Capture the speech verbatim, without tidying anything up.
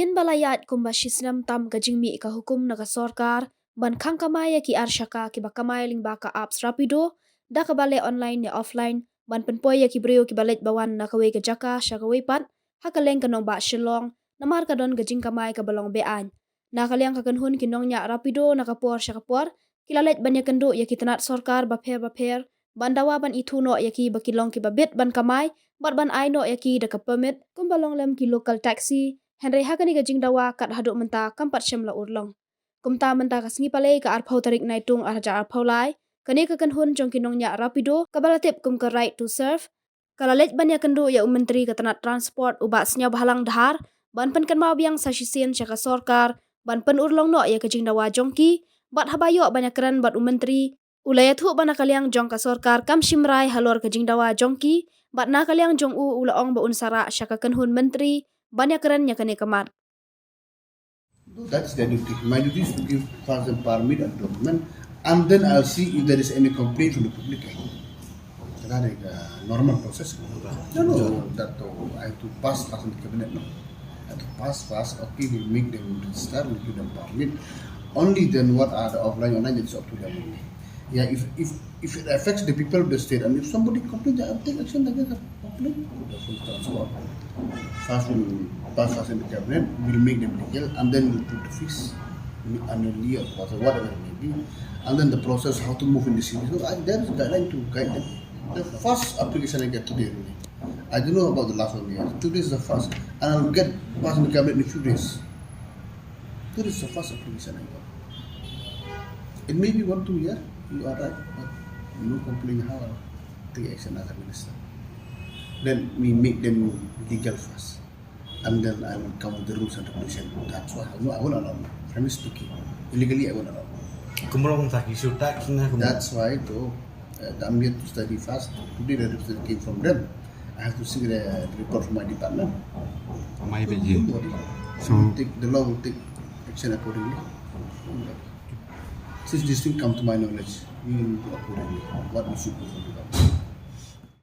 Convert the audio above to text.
Hadien ba la ïaid kumba shi snem tam ka jingmih ka hukum na ka sorkar ban khang kamai ïa ki ar shaka kiba kamai lyngba ka apps Rapido, da kaba leh online ne offline, ban pynpoi ïa ki briew kiba leit ba wan na kawei ka jaka sha kawei pat ha kylleng ka nongbah Shillong, namar ka don ka jingkamai kaba long be-aiñ. Na ka liang ka kynhun ki nongñiah Rapido, na ka por sha ka por ki la leit ban ïakynduh ïa ki tnat sorkar bapher bapher ban dawa ban ithuh noh ïa ki ba ki long kiba bit ban kamai bad ban ai noh ïa ki da ka permit kumba long lem ki local taxi, hynrei ha kane ka jingdawa kat haduh mynta kam pat shym la urlong. Kumta mynta ka sngi Palei, ka arphew tarik Naitung arhajar arphew lai, kane ka kynhun jong ki nongñiah Rapido kaba la tip kum ka Right to Serve ka la leit ban ïakynduh ïa u Myntri ka tnat Transport, u Bah Sniawbhalang Dhar, ban pynkynmaw biang sa shisien sha ka sorkar ban pynurlong noh ïa ka jingdawa jong ki, bad haba ïoh ban ïakren bad u Myntri, u la ïathuh ba na ka liang jong ka sorkar kam shim rai halor ka jingdawa jong ki, bad na ka liang jong u, u la ong ba un sa rah sha ka kynhun Myntri ban ïakren ïa kane ka mat. That's their duty. My duty is to give first the permit and document, and then I'll see if there is any complaint from the public. That is the normal process. No, no, that uh, I have to pass first in the cabinet. No? I have to pass first. Okay, we'll make them register, we'll give them permit. Only then what are the offline, online, it's up to them only. Yeah, if if if it affects the people of the state, and if somebody complains, I'll take action against the complaint. That's what transport. First we'll pass first in the cabinet, we'll make them legal, and then we'll put the fees annually or whatever, whatever it may be. And then the process, how to move in the city. So I, there is a guideline to guide them. The first application I get today, really. I don't know about the last one year. Today is the first. And I'll get passed in the cabinet in a few days. Today is the first application I got. It may be one, two years, you are right, but no complaint, how I'll take action as a minister. Then we make them legal first. And then I will come with the rules and regulation. That's why I, no, I won't allow. Frankly speaking, illegally I won't allow. Kumrong tak isu tak kina kumrong. That's why though, uh, I'm yet to study first. Today the representative came from them. I have to see the report from my department. Mai beji. Nobody. So take the law will take action accordingly. Since this thing come to my knowledge, we will do accordingly. What we should do for the government.